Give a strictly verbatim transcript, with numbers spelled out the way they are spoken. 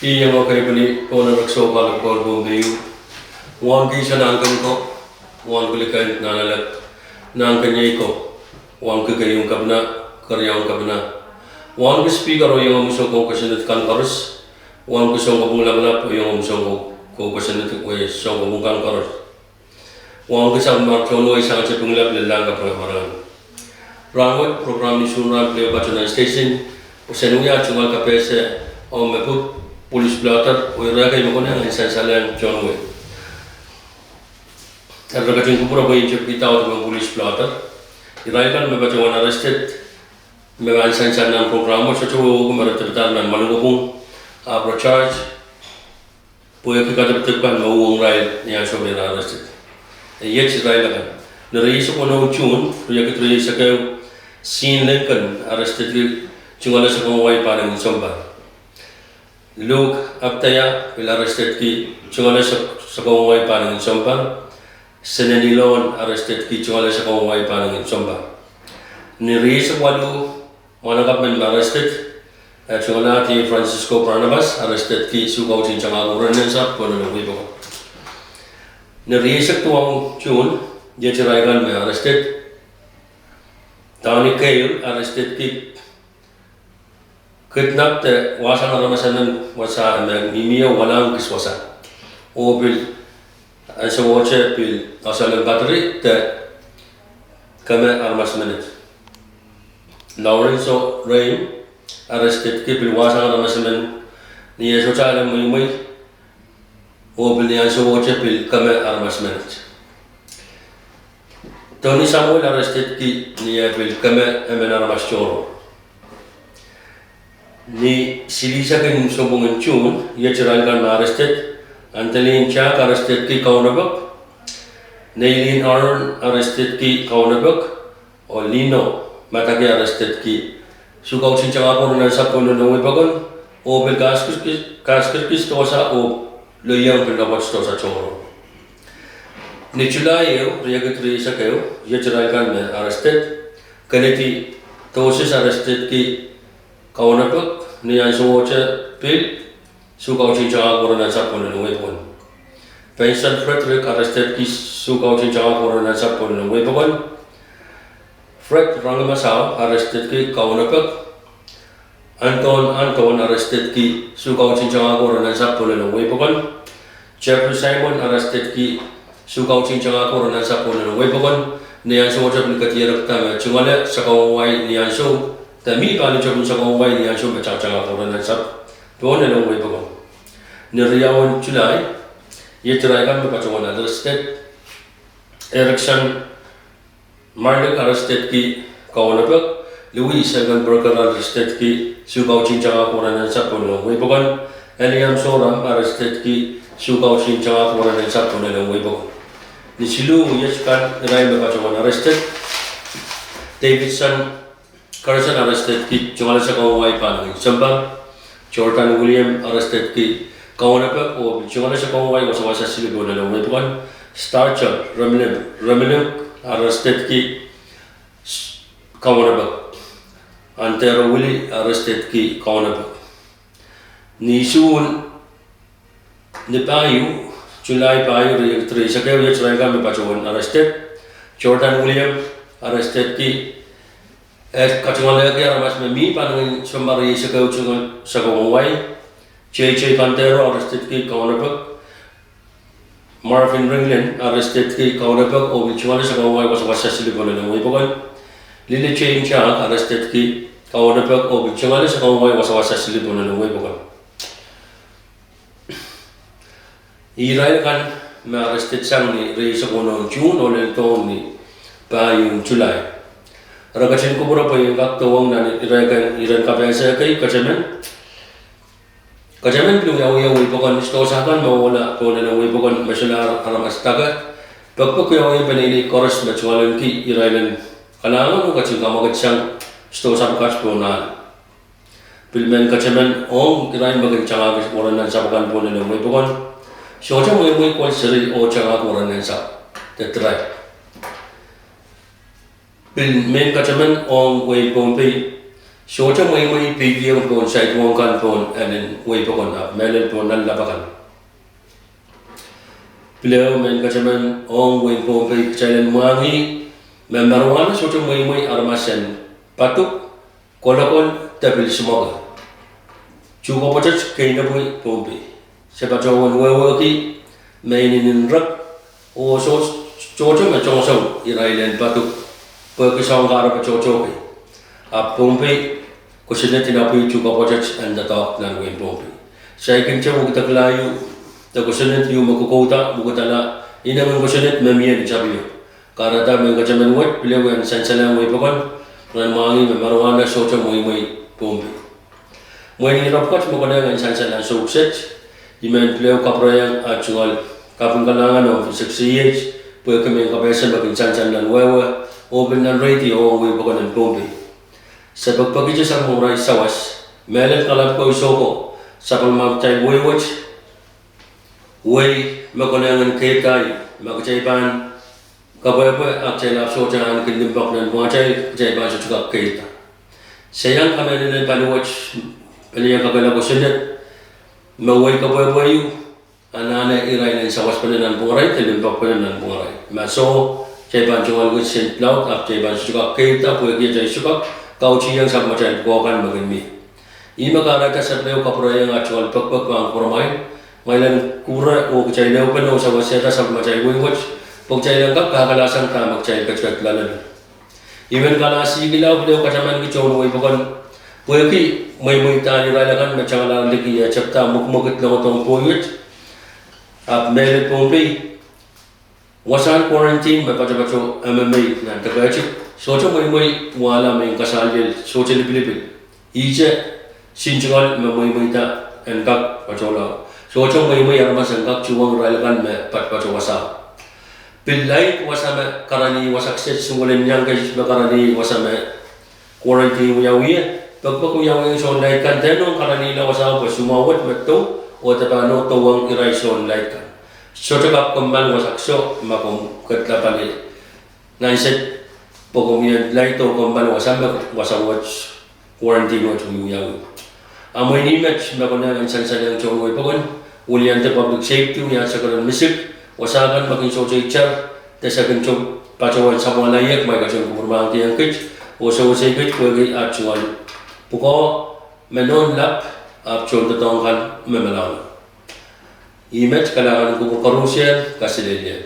Ih iang ekei pwili pohn erek soukahlap koul Pohnpei, wauneki Sanahnken ko, wauneki Likend Nanalek, Nahnkeniei ko, wauneki keieu Kepina, keriaun Kepina, wauneki Speaker oh iang omw soukohp kosonned kan koaros, wauneki Sounkopwung Lapalap oh iang omw soukohp kosonned, wei sounkopwung kan koaros. Wauneki sapwellimomwi tohn wehi sang Sipinglap, lel lahng kapinga marain. Rahnwet program ni Sounrahn pil ehu patohwan station, pwe sen wia tungoal kapehse ong me pwulis piladahr oh irail kei me konehng en sansalehng tohn wehi. Eri ketin kupwure pwe I en tepkihda audepen pwulis piladahr. Irail kan me patohwan arrested me pahn sansal nan program wet, sohte wehwehki me re dipadahr nan mwahnakapwung, ahpw re charge pwehki kadipdip kan me uhwong irail ni ansou me re arrested. Iet irail akan: ni rieisek weneu June, riekid rieisek ehu, Sean Lincoln, arrestedki tungoale sakau wai pahningin sounpar. Luke Apdaya pil arrestedki tungoale sakau wai pahningin sounpar. Seneni Loan arrestedki tungoale sakau wai pahningin sounpar. Ni rieisek waluh, mwahnakapw men me arrested, eh, tungoale Francisco Barnabas, arrestedki soukautihn tangahko ren nansapw pohn wehi pokon. Ni rieisek duwau June, iet irail kan me arrested: Donnie Gale, arrestedki kidnap de wahsang aramas emen wasa me mihmi oh wahlahng kis wasa, oh pil ansouohte pil assault and battery de keme aramas menet. Lorenzo Reim, arrestedki pil wahsang aramas emen ni eh sohte ale mweimwei, oh pil ni ansouohte pil keme aramas menet. Tony Samuel, arrestedki ni eh pil keme emen aramas tohrohr. Ni silihsek en sounpwong June, iet irail kan me arrested: Anthony Jack, arrestedki Kaunopok; Neilin Aaron, arrestedki Kaunopok; oh Lino Madake, arrestedki soukautihn tangahko ren nansapw pohn wehi pokon, oh pil kaskirkis, kaskirkis dohsa oh loieng pil rapwoat dohsa tohrohr. Ni July ehu, riekid rieisek ehu, iet irail kan me arrested: Kennedy Dosis, arrestedki Kaunopok, ni ansouohte pil soukautihn tangahko ren nansapw pohn wehi pokon. Benson Frederick, arrestedki soukautihn tangahko ren nansapw pohn wehi pokon. Fred Rangimasao, arrestedki Kaunopok. Anton Anton, arrestedki soukautihn tangahko ren nansapw pohn wehi pokon. Jeffrey Simon, arrestedki soukautihn tangahko ren nansapw pohn wehi pokon. Ni ansouohte pil kedierekda me tungoale sakau wai ni ansou, de mih pahn tepin sakau wai ni ansou me tangtangahko ren nansapw pohn wehi pokon. Ni riau en July, iet irail kan me patohwan arrested: Erickson Marlik, arrestedki Kaunopok; Louis Elkenberger, arrestedki soukautihn tangahko ren nansapw pohn wehi pokon; Eliam Soram, arrestedki soukautihn tangahko ren nansapw pohn wehi pokon. Ni siluh, iet kan irail me patohwan arrested: Davidson Carson, arrestedki tungoale sakau wai pahningin sounpar; Jordan William, arrestedki Kaunopok oh pil tungoale sakau wai wasawasa siluh pohn wehi pokon; Starchel Remiluk, arrestedki Kaunopok; Antero Willie, arrestedki Kaunopok. Ni June, ni pahieu, July pahieu, riekid rieisek ehu, iet irail kan me patohwan arrested: Jordan William, arrestedki, eh, katungoalehki aramas me mih pahningin sounpar rieisek ehu tungoal sakau wai; J J Kantero, arrestedki Kaunopok; Marvin Ringlin, arrestedki Kaunopok oh pil tungoale sakau wai wasawasa siluh pohn wehi pokon; Lily Jane Jack, arrestedki Kaunopok oh pil tungoale sakau wai wasawasa siluh pohn wehi pokon. Irail kan me arrested sang ni rieisek weneu June oh lel dohng ni pahieu July. Re ketin kupwure pwe I en kak dohwong nan irail kan iren kapehse kei: Ketemen, ketemen pil wiawi wehi pokon, sidohsa kan me ohla pohn wehi pokon me solahr aramas dake. Pekpek wiawi peneinei koaros me tungoalenki irail en kalahngan oh ketin kamwakid sang sidohsa pwukat pohn ahl. Pil mehn ketemen ong irail me kin tangahki weren nansapw akan pohn wehi pokon, sohte mweimwei, kol seri oh tangahki weren nansapw de irail. Pil mehn ketemen ong wehin Pohnpei Sohte mweimwei peikiong pohn saidehng kan pohn elen wehi pokon ahpw mehlel pohn nanlap akan. Pil ehu mehn ketemen ong wehin Pohnpei kitail en mwahngih me marijuana sohte mweimwei aramas en paduk, kolokol de pil simwake. Tuhkapwotet keinepwi Pohnpei. Se patohwan wehwehki me inenen rek oh soh, sohte me tongosong irail en paduk pwehki soahng kahrepe tohto kei. Ahpw Pohnpei kosonned inapwih tuhkapwotet en doadoahk nan wehin Pohnpei. Saikinte wekidekla ieu de kosonned ieu me kokouda wekidala inengen kosonned me mie ni tapio. Kahrehda mehn ketemen wet pil ehu en sansalehng wehi pokon nan mwahngih me marijuana sohte mweimwei Pohnpei. Mwein ire pwukat me konehng en sansal nan soukiset, I men pil ehu kapwurehiong at tungoal kaping kalahngan ong Vincent Seiet pwehki mehn kapehse me kin sansal nan wehwe oh pil nan radio ong wehi pokon en Pohnpei. Se pekipekihte sapwellimomwi arail sawas, mehlel kalapw kei oh sohko, sapwellimomwi kitail wehi wet, wehi me konehng en keirda, ma kitail pahn kepwehpwe ah kitail ahpw sohte ahneki limpoak nanpwungatail, kitail pahn sohte kak keirda. Se iang kamehlele pali wet, pali iang kakehlaka kosonned me wehi kepwehpwe ieu, anahne irail en sawaspene nanpwungarail de limpoakpene nanpwungarail. Ma soh, kitail pahn tungoal kisin laud ahpw kitail pahn sohte kak keirda pwehki atail sohte kak kautihong sapwellimatail pwukoa kan me kin mie. Ihme kahrehda se pil ehu kapwurehiong at tungoal pekipek pahn kupwuramwail, kumwail en kupwure oh kitail ehupene oh sawasehda sapwellimatail wehi wet, pwe kitail en kak kahkalasang dahme kitail ketiket loaleme. I men kalahsihkihla oh pil ehu katamanki tohn wehi pokon pwehki mweimweidahn irail akan me tangala liki eh tepda mwekimwekid loangodohng Pohnpei wet, ahpw mehlel Pohnpei, wasahn quarantine me patopato M M A nan deke tikitik sohte mweimwei wahla me I kasaliel sohte lipilipil. Ihte, sin tungoal me mweimweida en kak patohla, sohte mweimwei aramas en kak tuhwong irail akan me patopato wasao. Pil laid wasa me karanih, wasa kiset, singkolin iang kei me karanih wasa me quarantine wiawi ie, pekipek wiawiong soun laid kan de nohn karanihla wasao pwe soumwahu wet me dou oh de pahn nohn douwong irail soun laid kan. Sohte kak kommoal wasa kiset ma komw ketla pali nan set pwe komw iang laid oh kommoal wasa me wasa wet quarantine wet wiawi. A mwein ih met me konehng en sansalehiong tohn wehi pokon, wiliandi public safety, wia se keren misik, wasa kan me kin sohte itar, de se kin sohte patohwan samwalahng iet, ma I ketin kupwurmahkihong kiht oh sewese kiht pwehki at tungoal pwukoa me nohn lap ahpw tohndoadoahk kan me malaulau. Ih met, kalahngan en kupwur koarusie, kaselehlie.